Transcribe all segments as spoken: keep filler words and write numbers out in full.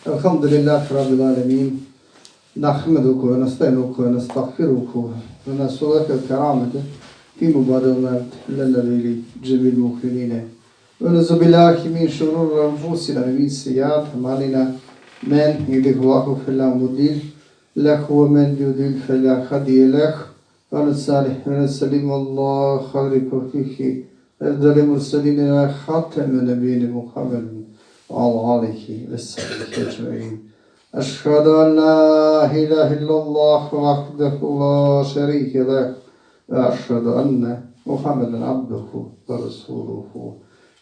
الحمد لله رب العالمين. نحمده ونستعينه ونستغفره ونسأله الكرامة في مبادرة لنا ولجميع المؤمنين. ونعوذ بالله من شرور أنفسنا ومن سيئات أعمالنا. من يهده الله فلا مضل له ومن يضلل فلا هادي له. ونصلي ونسلم على خير خلقه أفضل المرسلين وخاتم النبيين محمد وعلى آله وصحبه أجمعين. أشهد أن لا إله إلا الله وحده لا شريك له، وأشهد أن محمدا عبده ورسوله.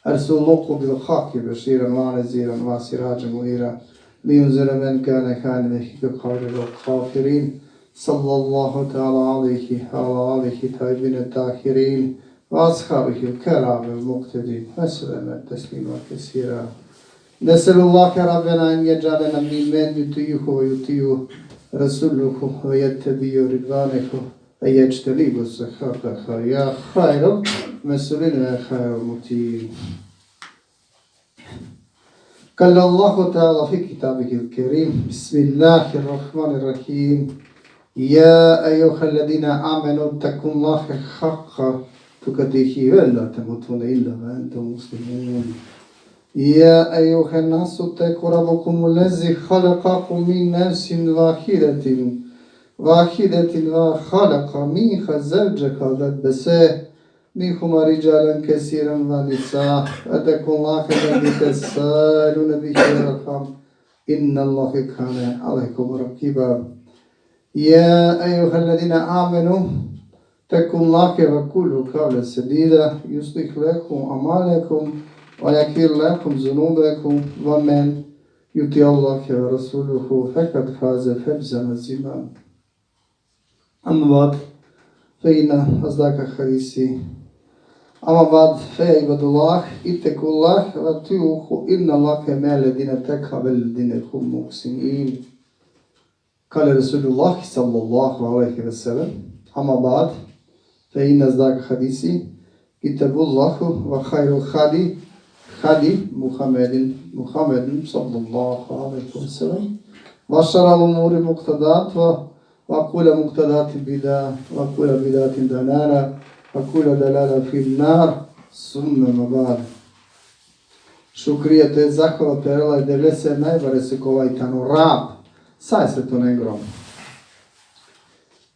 أرسله بالحق بشيرا ونذيرا وسراجا منيرا لينذر من كان حيا ويحق القول على الكافرين. صلى الله تعالى عليه وعلى آله الطيبين الطاهرين وأصحابه الكرام المقتدين وسلم تسليما كثيرا. نسأل الله ربنا أن يجعلنا ممن يطيعه ويطيع رسوله ويتبع رضوانه ويجتنب سخطه يا خير المسؤولين ويا خير المطيعين. قال الله تعالى في كتابه الكريم: بسم الله الرحمن الرحيم. يا أيها الذين آمنوا اتقوا الله حق تقاته ولا تموتن إلا وأنتم مسلمون. يا أيها الناس اتقوا ربكم الذي خلقكم من نفس واحدة واحدة وخلق منها زوجها وبث منهما رجالا كثيرا ونساء، واتقوا الله الذي تساءلون به والأرحام، إن الله كان عليكم رقيبا. يا أيها الذين آمنوا اتقوا الله وقولوا قولا سديدا يصلح لكم أعمالكم ويغفر لكم ذنوبكم ومن يطع الله ورسوله فقد فاز فوزا عظيما. أما بعد، فإن أصدق الحديث، أما بعد، فيا عباد الله، اتقوا الله وأطيعوه، إن الله مع الذين اتقوا والذين هم محسنين. قال رسول الله صلى الله عليه وسلم: أما بعد، فإن أصدق الحديث كتاب الله وخير الهدي هدي محمد، محمد صلى الله عليه وسلم، وشر الأمور محدثاتها، وكل محدثة بدعة، وكل بدعة ضلالة، وكل ضلالة في النار، ثم أما بعد. Šukria, to je zahvala, perela e Devlese e najbarese, kova i tano Rab sa e svetonengro.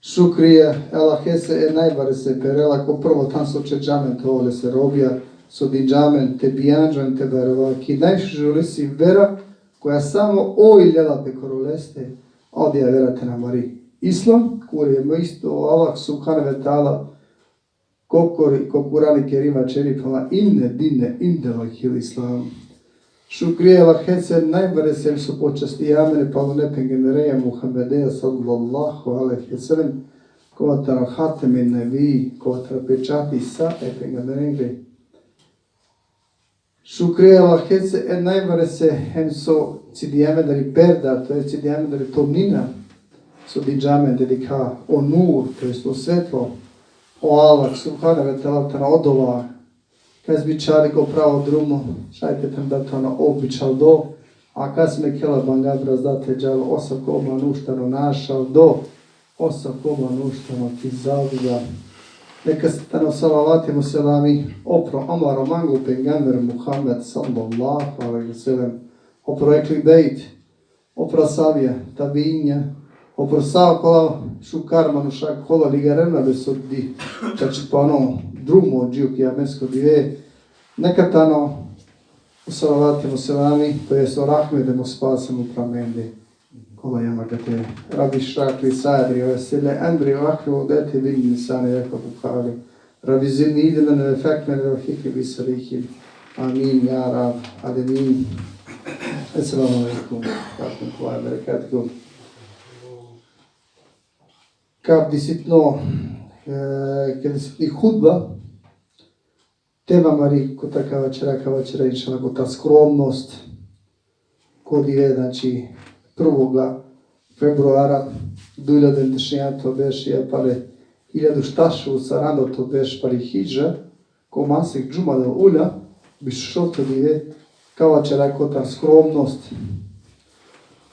Šukria e Allahese e najbarese perela, ko prvo than so čeđa amen te ova lese robja, so dinđa amen te bijanđa amen te verova ki najšužo lesi vera, koja samo oj lela pe koro leste, a odija vera tano amari Islam, kuri hem isto o Allah subhanehu ve teala ko Kur-, ko Kurani Kerim vaćeri pala: إن الدين عند الله الإسلام. Šukria e Allahese e najbarese hem so počastija amen e palune pejgambereja Muhammedeja sallallahu alejhi ve sellem, kova tano hatemi nebi, kova tano pečati sa e pejgamberenge. Šukria e Allahese e najbarese hem so cidija amen dari perda, to jest cidija amen dari tomnina, so dinđa amen te dikha o nur, to jest o svetlo. O Allah subhanehu ve teala tano odova kas bičhali ko pravo drumo, šaj te phenda tano ov bičhaldo, a kas mekhela banga brazda te džal, ov sako manuš tano našaldo, ov sako manuš tano ki zabluda. Neka tano salavati hem selami opro amaro mango pejgamber Muhammed sallallahu alejhi ve sellem, opro ehli bejt, opro ashabija, tabiinja, opro sa okola šukar manuša kola ligarena le so di čačipano drumo dži o kijamesko dive. Neka tano o salavati hem selami, to jest o rahmeti hem o spasi opro amende. Kola jam akate. رب اشرح لي صدري ويسر لي أمري واحلل عقدة من لساني يفقهوا قولي. رب زدني علما وفهما وألحقني بالصالحين. آمين يا رب العالمين. السلام عليكم ورحمة الله وبركاته. Ka disitno, e, ka disitni hutba, tema amari kota ka vaćera, ka vaćera, inšallah, kota skromnost. Ko dive, znači, prvoga februara duj hiljade dešenjato berš, a pale hiljadu štar šel sarandato berš pali hidžra, ko masek Džumadel Ula, biš u šovto dive, ka vaćera kota skromnost.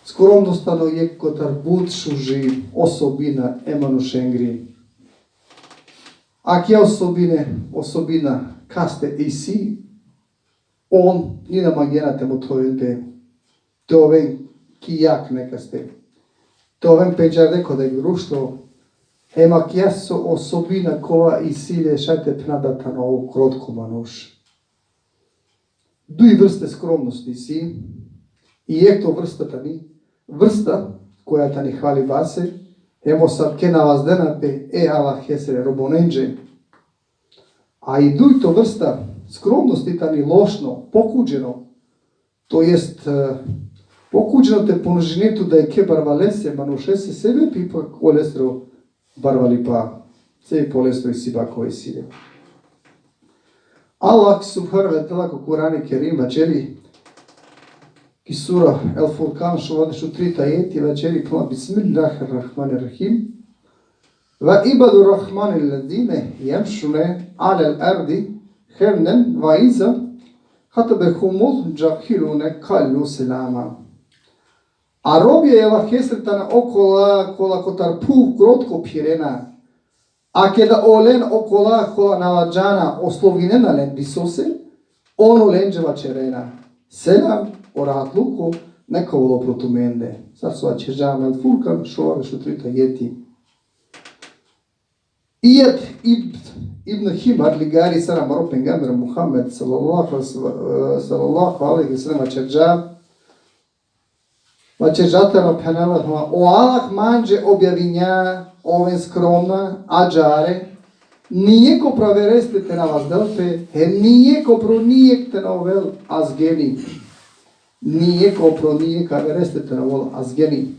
Skromnost tano jekh kotar but šuži osobina e manušengri. Akija osobine, osobina kaste isi, on ni na mangena te mothoven pe, te oven ki jag nekaste, te oven pendžarde ko dek društvo, hem akija so osobina kova isi le šaj te phena da tano krotko manuš. Duj vrste skromnosti isi, i jekh to vrsta tani, vrsta koja tani hvaliba se, hem osavke navazdena pe e Allahesre robonenđe. A i dujto vrsta skromnosti tani lošno, pokuđeno, to jest, e, pokuđeno te ponižine tu dajekhe barvalese manušese, sebepi pak olesro barvalipa, sebepi olesro isiba kova isi le. Allah subhanehu ve teala ko Kur'ani Kerim vaćeri, ki sura El Furkan, šovardeš u trito ajeti, vaćeri: Bismillahirrahmanirrahim. Ve ibadur rahmanillezine jemšune alel ardi hevnen ve iza hatebehumul džahilune kalu selama. A robija e Allahesre tane okola kola kotar phuv krotko phirena, a keda olen okola kola nalađana oslovinena len disose, on olenđe vaćerena: Selam, o rahatluko neka ovel upro tumende. Sar so vaćerđam, El Furkan, šovardeš u trito ajeti. Ijad ibn, ibn Himar ligari sar amaro pejgamber Muhammed sallallahu, sallallahu alejhi ve sellem vaćerđa, vaćerđa tano, phenela: O Allah manđe objavinđa oven skromna ađahar, nijekh opro avereste te na vazdel pe, hem nijekh opro nijekh te na ovel azgeni. Nijekh opro nijekh avereste te na ovel azgeni.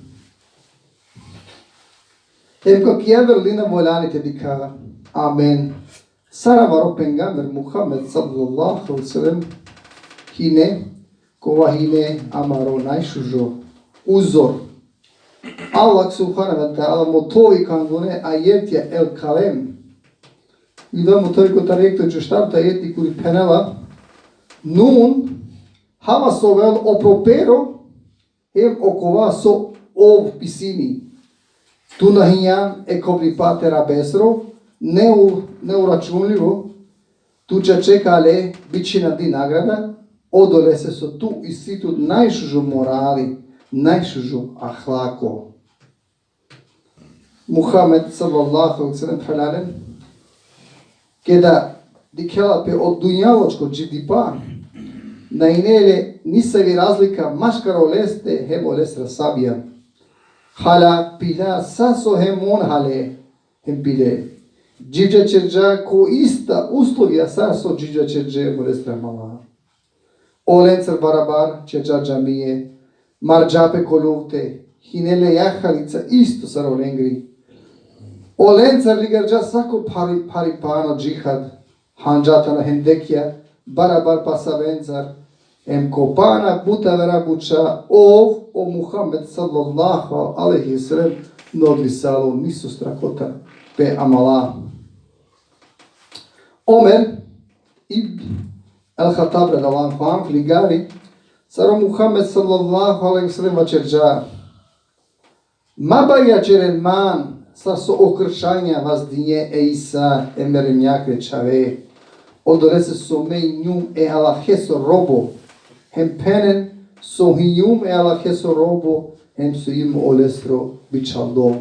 Hem ko akija vrlina valjani te dikha amen sar amaro pejgamber Muhammed sallallahu alejhi ve sellem hine, kova hine amaro najšužo uzor. Allah subhanehu ve teala mothovi ko angune ajetja El Kalem. I da mothovi kotar jekto dži štarto ajeti kuri phenela: Nun, hava so ovel opro pero, hem okova so ov pisini. Tu na hinjan e kovlipa te rabesro, neu-, neuračunlivo, tu čače kale bičhinandi nagrada, odolese so tu isi tut najšužo morali, najšužo ahlako. Muhammed sallallahu alejhi ve sellem phenela len: Keda dikhela pe o dunjalučko dživdipa, na hine le nisavi razlika maškar oleste hem olesre ashabija. Hala pila sa so hem on hale hem pile. Dživđa ćerđa ko ista uslovija sa so dživđa ćerđe hem olesre amala. Olencar barabar ćerđa džamije, marđa pe ko lufte, hine le jahalica isto sar olengri. Olencar ligarđa sako phari, pharipa ano džihad, hanđa tana hendekja barabar pasavencar, hem ko pana but avera buća ov, o Muhammed sallallahu alejhi ve sellem, na odlisalo nisostra kotar pe amala. Omer ibn El-Hatab radijallahu anhu ligari sar o Muhammed sallallahu alejhi ve sellem vaćerđa: Ma bajga ćeren man sar so o kršćanja vazdinđe e Isa e Meremjakre čhave, odolese so me hinjum e Allaheso robo, hem phenen so hinjum e Allaheso robo, hem so hinjum olesro bičhaldo.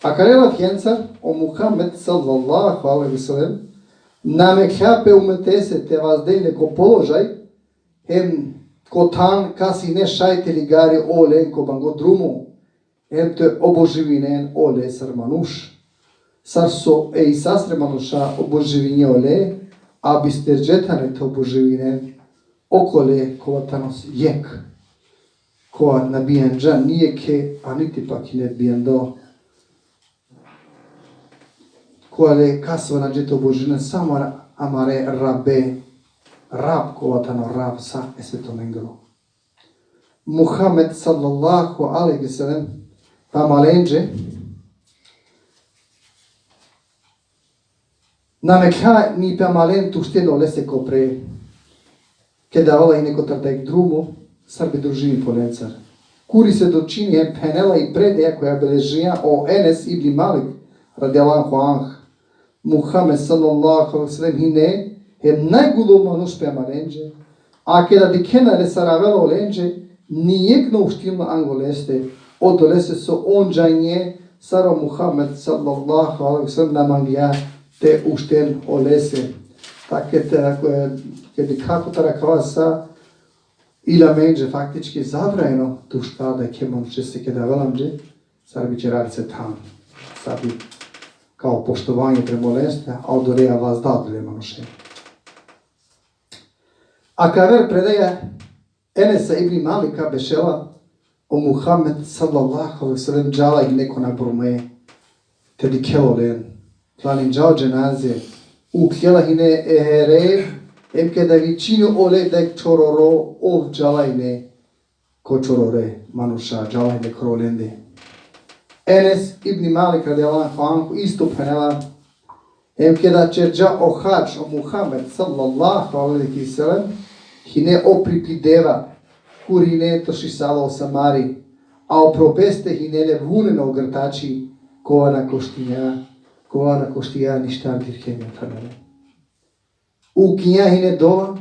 Akale lafjencar o Muhammed sallallahu alejhi ve sellem na mekhlja pe umetese te vazdel le ko položaj, hem ko than kas hine šaj te ligari olen ko bango drumo, hem te oboživinen ole sar manuš. Sar so e Isasre manuša oboživinđe ole, a bisterđe tane te oboživinen okole kova tano jekh, kova na bijanđa nijekhe, a niti pak hine bijando. Kova le kasva na džeto božinen samo amare Rabe, Rab kova tano Rab sa e svetonengro. Muhammed sallallahu alejhi ve sellem pe amalenđe na mekhlja ni pe amalen te ušten olese ko pre. Keda avela hine kotar dajek drumo, sar bi družini po lencar. Kuri svedočini hem phenela i predaja koja beležinđa o Enes ibn Malik, radijallahu anh, Muhammed sallallahu alejhi ve sellem hine hem najgulo manuš pe amarenđe, a keda dikhena le sar avela olenđe, nijekh na uštinela anglo leste, odolese so on džanđe sar o Muhammed sallallahu alejhi ve sellem na manglja te ušten olese. Take te, ako je, keda dikha kotar akava sa, ili amenđe faktički zabranjeno te ušta da ke manušese keda avela amenđe, sar bi ćerali se than. Sar bi kao poštovanje prema oleste, a odoleja vazda odole manuše. Akaver predaja Enesa ibn Malika bešela, o Muhammed sallallahu alejhi ve sellem džala hine ko na burme, te dikhel olen. Klaninđa o dženaze, ukljela hine e here, hem keda vičini ole dek čororo, ov džala hine ko čorore manuša, džala hine koro lende. Enes ibn Malik, radijallahu anhu, isto phenela, hem keda ćerđa o hadž o Muhammed sallallahu alejhi ve sellem, hine o pripi deva, kuri hine trošisalo o samari, a upro peste hine le vunena o grtači, kova na koštinđa, kova na koštinđa ništar dirhemja, phenela. Ukinđa hine dova,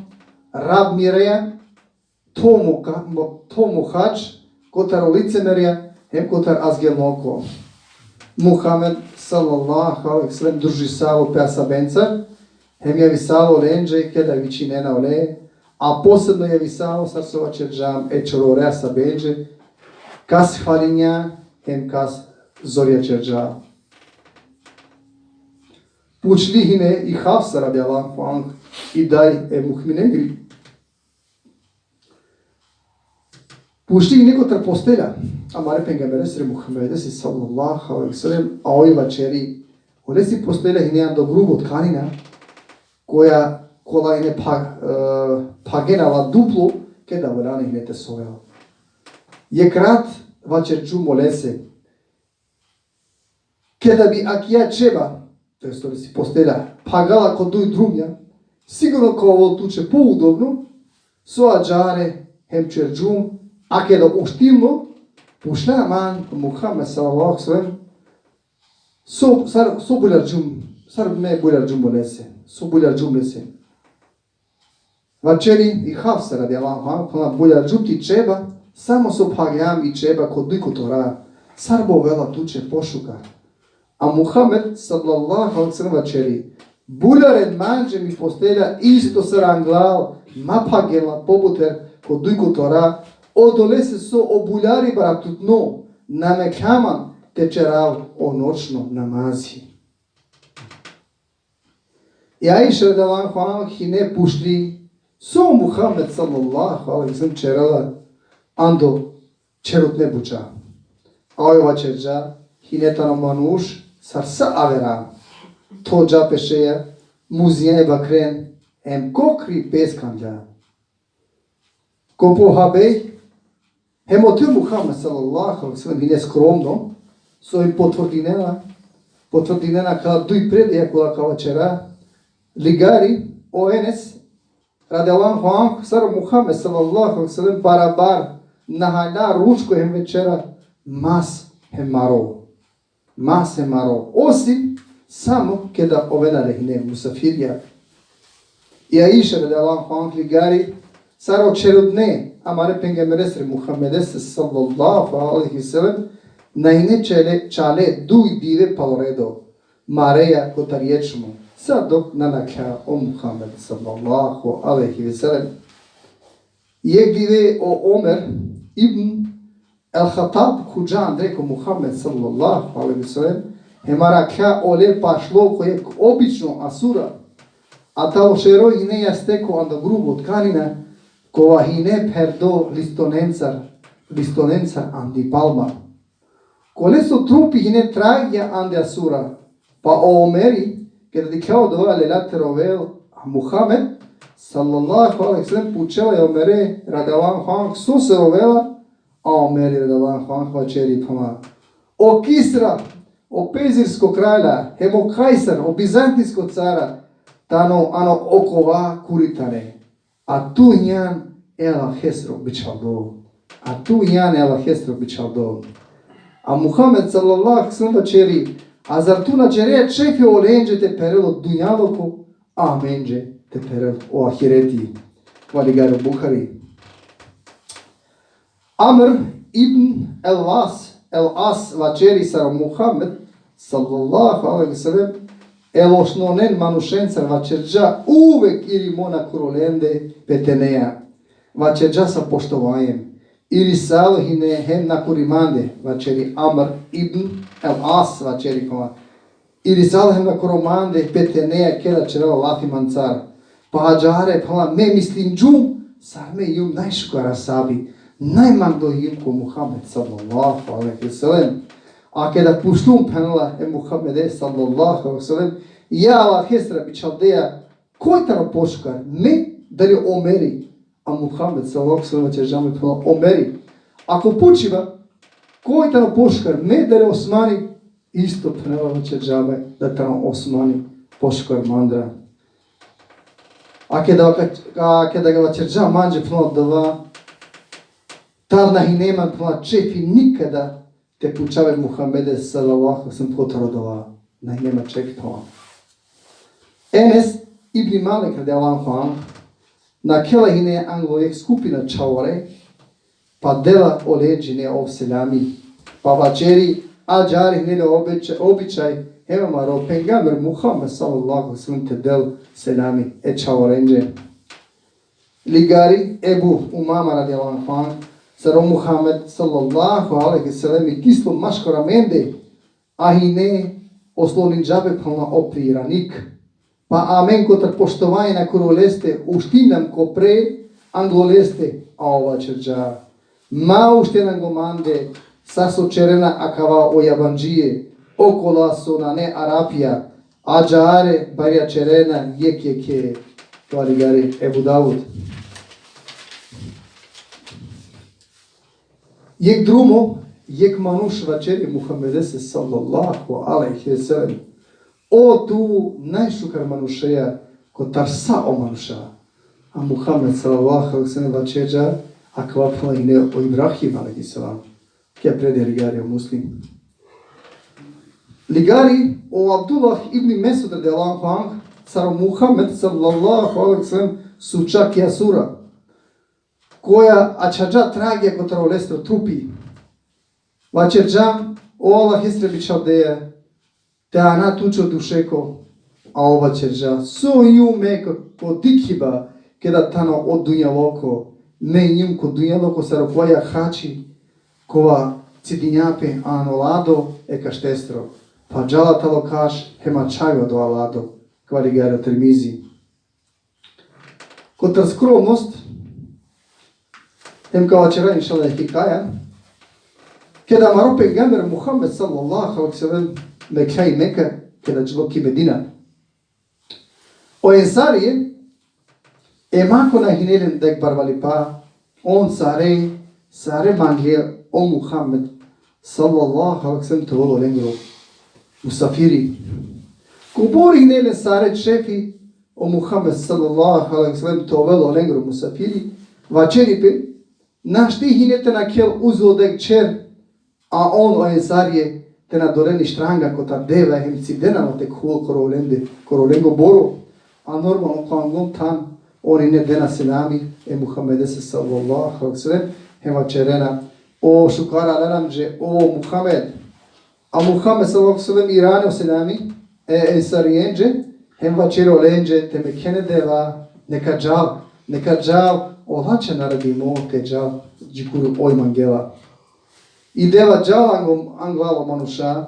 Rab mireja, tho mo ka-, mo-, tho mo hadž, kotar o licemerja, hem kotar azgelnoko. Muhammed sallallahu alejhi ve sellem družisalo pe ashabencar, hem javisalo lenđe keda vičinena ole, a posebno javisalo sar so vaćerđam e čorore ashabenđe, kas hvalinđa, hem kas zorja ćerđa. Pučli hine i Hafsa radijallahu anh, i daj e mu'minengri. Pučli hine kotar postelja amare pejgamberesri Muhammedesi sallallahu alejhi ve sellem, a oj vaćeri, olesi postelja hine ando grubo tkanina, koja, kola hine pha-, e, phagena la duplo, keda valjani hine te sovel. Jekh rat vaćerđum olese, keda bi akija ćeba, to jest, olesi postelja, phagala ko duj drumja, sigurno ka ovel tuće poudobno, so ađahar hem ćerđum, a keda uštinlo, pučla man Muhammed sallallahu alejhi ve sellem, so, sar, so buljarđum, sar me buljarđum olese, so buljarđum lese. Vaćeri i Hafsa radijallahu anha, phenela, buljarđum ti ćeba, samo so phagljam i ćeba ko duj kotora, sar bi ovela tuće pošukar. A Muhammed sallallahu alejhi ve sellem vaćeri, buljaren manđe mi postelja isto sar anglal, ma phagjen la pobuter ko duj kotora, odolese so o buljari baratutno, na mekhlja man te ćerav o noćno namazi. I Aiša radijallahu anha hine pučli, so Muhammed sallallahu alejhi ve sellem ćerela ando ćerutne buća. A oj vaćerđa, hine tano manuš sar sa avera, thodža pešeja, muzinđa e bakren, hem kokri pes kandlja. Ko pohabej, hem ote Muhammed sallallahu alejhi ve sellem hine skromno, so i potvrdinena, potvrdinena ka duj predaja kola ka vaćera, ligari o Enes, radijallahu anhu, sar o Muhammed sallallahu alejhi ve sellem barabar nahalja ručko hem večera, mas hem maro. Mas hem maro. Osim samo keda ovena le hine musafirja. I Aiša radijallahu anha ligari, sar o ćerutne amare pejgamberesre Muhammedese sallallahu alejhi ve sellem, na hine čale, čale duj dive palo redo, mareja kotar ječmo, sa dok na nakhlja o Muhammed sallallahu alejhi ve sellem. Jekh dive o Omer ibn El-Hatab khuđa andre ko Muhammed sallallahu alejhi ve sellem, hem arakhlja ole pašlo ko jekh obično asura, a talo šero hine jasteko ando grubo tkanina, kova hine pherdo listonencar, listonencar andi palma. Koleso trupi hine tragja ande asura, pa o Omeri, keda dikhlja odova, lela te rovel, a Muhammed sallallahu alejhi ve sellem pučela e Omere radijallahu anhu sose rovela, a Omeri radijallahu anhu vaćeri, phenela: O Kisra, o perzirsko kralja, hem o Kajsar, o bizantijsko cara, tano ano okova kuri tane. A tu hinjan e Allahesro bičhaldo. A tu jan e Allahesro bičhaldo. A Muhammed sallallahu alejhi ve sellem vaćeri: A zar tu na ćere čefi olenđe te perel o dunjaluko, a amenđe te perel o ahireti? Valigari Buhari. Amr ibn el As, el As vaćeri sar o Muhammed sallallahu alejhi ve sellem e lošnonen manušencar vaćerđa: Uvek iri mo nakoro lende pe te nea. Vaćerđa sa poštovanjem: Irisalo hine hem nakori mande, vaćeri Amr ibn el As, vaćeri: Irisalo hem nakoro mande pe te nea keda ćerela lafi mancar. Pa ađahar, phenela, me mislinđum sar me jum najšukar ashabi, najmanglo jum ko Muhammed sallallahu alejhi ve sellem. A keda pučlum, phenela, e Muhammede sallallahu alejhi ve sellem: Ja Allahesra bičhaldeja, koj tano pošukar, me dali Omeri? A Muhammed sallallahu alejhi ve sellem vaćerđa me, phenela, Omeri. Ako pučiba koj tano pošukar, me dali Osmani, isto, phenela, vaćerđa me da tano Osmani pošukar mandra. A keda, a keda ga vaćerđa manđe, phenela, dova, tad na hine man, phenela, čefi nikada te pučav e Muhammede sallallahu alejhi ve sellem kotar odova. Na hine man čefi, phenela. Enes ibn Malik radijallahu anhu nakhela hine anglo jekh skupina čhavore, pa dela olenđe hine ov selami. Pa vaćeri: Ađahar hine le običaj, običaj hem amaro pejgamber Muhammed sallallahu alejhi ve sellem te del selami e čhavorenđe. Ligari Ebu Umama radijallahu anhu sar o Muhammed sallallahu alejhi ve sellem ikislo maškaro amende, a hine osloninđa pe, phenela, opri iranik. Pa amen kotar poštovanje nakoro leste uštinđam ko pre anglo leste, a ov vaćerđa: Ma ušten anglo mande, sar so ćerena akava o jabandžije, okola so nane Arapija, ađahar barja ćerena jekh jekhe. Valigari Ebu Davud. Jekh drumo, jekh manuš vaćeri Muhammedese sallallahu alejhi ve sellem: O tu najšukar manušeja kotar sa o manuša. A Muhammed sallallahu alejhi ve sellem vaćerđa: Akava, phenela, hine o Ibrahim alejhi selam. Kija predaja ligari o Muslim. Ligari o Abdullah ibn Mesud radijallahu anhu sar o Muhammed sallallahu alejhi ve sellem suča kija sura, koja ačhađa tragija kotar olestro trupi. Vaćerđa: O Allahesre bičhaldeja, te ana tuće o dušeko. A ov vaćerđa: So jum me ko, ko dikhiba keda tano o dunjaluko? Me jum ko dunjaluko sar okova jahači kova cidinđa pe ano lado e kaštestro, pa džala talo kaš hem ačhavi odova lado. Valigari o Tirmizi. Kotar skromnost, hem ka vaćera, inšallah, hikaja, keda amaro pejgamber Muhammed sallallahu alejhi ve sellem mekhlja i Meka, keda dželo ki Medina, o Ensarije, e, ma ko na hine len dek barvalipa, on sare, sare mangle o Muhammed sallallahu alejhi ve sellem te ovel olengro musafiri. Kobor hine len sare čefi o Muhammed sallallahu alejhi ve sellem te ovel olengro musafiri, vaćeri pe: Našti hine te nakhel uzo dek čher, a on, o Ensarije, te na dolen i štranga kotar deva hem cidena la te khuvol koro lende, koro lengo boro. A normalno, ko anglom than, on hine dena selami e Muhammedese sallallahu alejhi ve sellem, hem vaćerena: O šukar alanđe, o Muhammed. A Muhammed sallallahu alejhi ve sellem irani o selami e Ensarijenđe, hem vaćeri olenđe te mekhen e deva, neka džal, neka džal, ola će naredimo te džal džikuri oj mangela. I deva džala anglo, anglo alo manuša,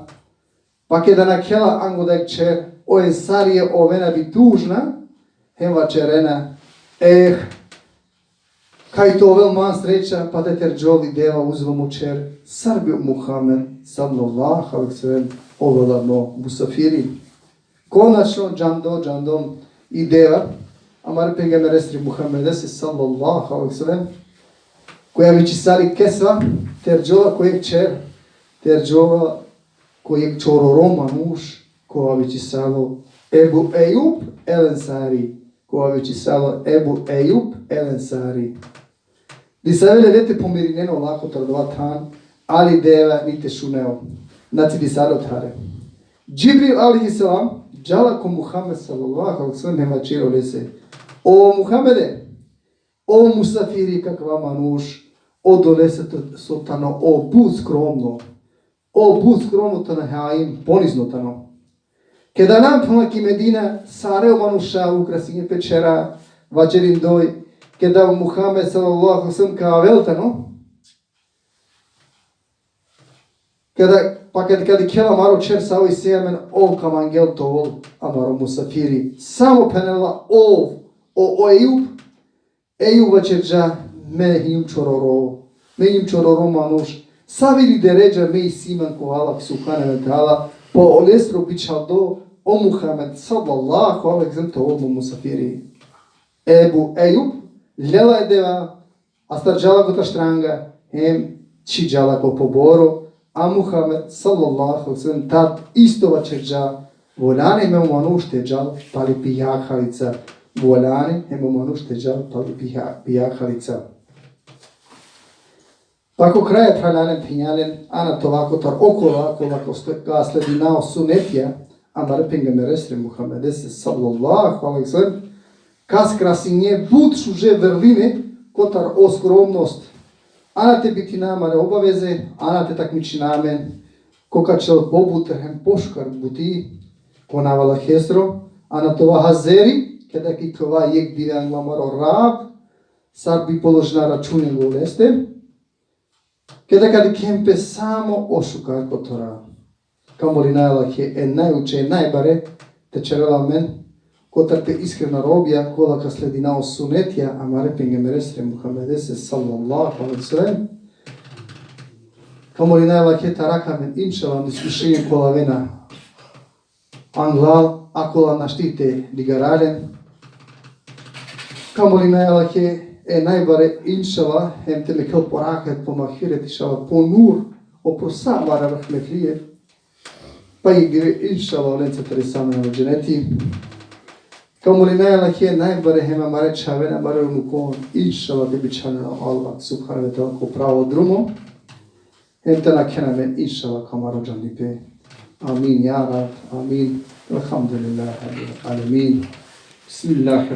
pa keda nakhela anglo dek čher, o Ensarije ovena bi tužna, hem vaćerena: Eh, kaj te ovel man sreća, pa te terđol i deva uzo mo čher, sar bi o Muhammed sallallahu alejhi ve sellem ovela mo musafiri. Konačno, džando, džandom i deva amare pejgamberesri Muhammedese sallallahu alejhi ve sellem, koja vičisali Kesva, terđola ko jekh čher, terđola ko jekh čororo manuš, kova vičisalo Ebu Ejub el Ensari, kova vičisalo Ebu Ejub el Ensari. Disavela le te pomirinen ola kotar dova than, ali deva ni te šunel. Na cidisalo tare. Džibril alejhi selam džala ko Muhammed sallallahu alejhi ve sellem hem vaćeri lese: O Muhammede, o musafiri, kakva manuš, odolese to-, so tano ov but skromno. Ov but skromno tano, haim, ponizno tano. Keda alan pana ki Medina, sare o manuša ukrasinge pe čhera, vaćerindoj, keda o Muhammed sallallahu alejhi ve sellem ka avel tano. Keda, pa keda, keda dikhela amaro čher savo isi amen, ov ka mangel te ovel amaro musafiri. Samo phenela ov, o, o Ejub, Ejub vaćerđa: me hijum čororo, me hijum čororo manuš, savi li deredža me isi man ko Allah subhanehu ve teala, pa olesro bičhaldo o Muhammed sallallahu alejhi ve sellem te ovel mo musafiri. Ebu Ejub lela e deva, astarđala kotar štranga, hem čhidžala ko poboro, a Muhammed sallallahu alejhi ve sellem tad isto vaćerđa: Volani hem o manuš te džal pali pija halica. Volani hem o manuš te džal pali pija, pija halica. Pa ko kraj, phralalen, phenjalen, ana te ova kotar okola, kola ko sle-, ka sledina o sunetija amare pejgamberesre Muhammedese sallallahu alejhi ve sellem, ka skrasinge but šuže vrline kotar o skromnost. Ana te bitina amare obaveze, ana te takmičina amen ko ka čhel pobuter hem pošukar buti ko nav Allahesro, ana te ova hazeri, keda ka ikljova jekh dive anglo amaro Rab, sar bi položina računi anglo leste, keda ka dikhen pe samo o šukar kotora. Ka molina e Allahe e najuče, e najbare, te ćerel amen kotar te iskrena robija, kola ka sledina o sunetija amare pejgamberesre Muhammedese sallallahu alejhi ve sellem. Ka molina e Allahe te arakha amen, inšallah, na iskušenja kola avena anglal, a kola našti te ligara len. Ka molina e Allahe e najbare, inšallah, hem te mekhel po rahet, po magfiret, inšallah, po nur, upro sa amare rahmetlije. Pa jekh dive, inšallah, olenca te resa amen o dženeti. Ka molina e Allahe e najbare hem amare čhaven, amare unukon, inšallah, te bičhalen o Allah subhanehu ve teala ko pravo drumo. Hem te nakhen amen, inšallah, ko amaro džandipe. Amin, ja Rab, amin. Velhamdulillahi Rabbil alemin. Bismillahir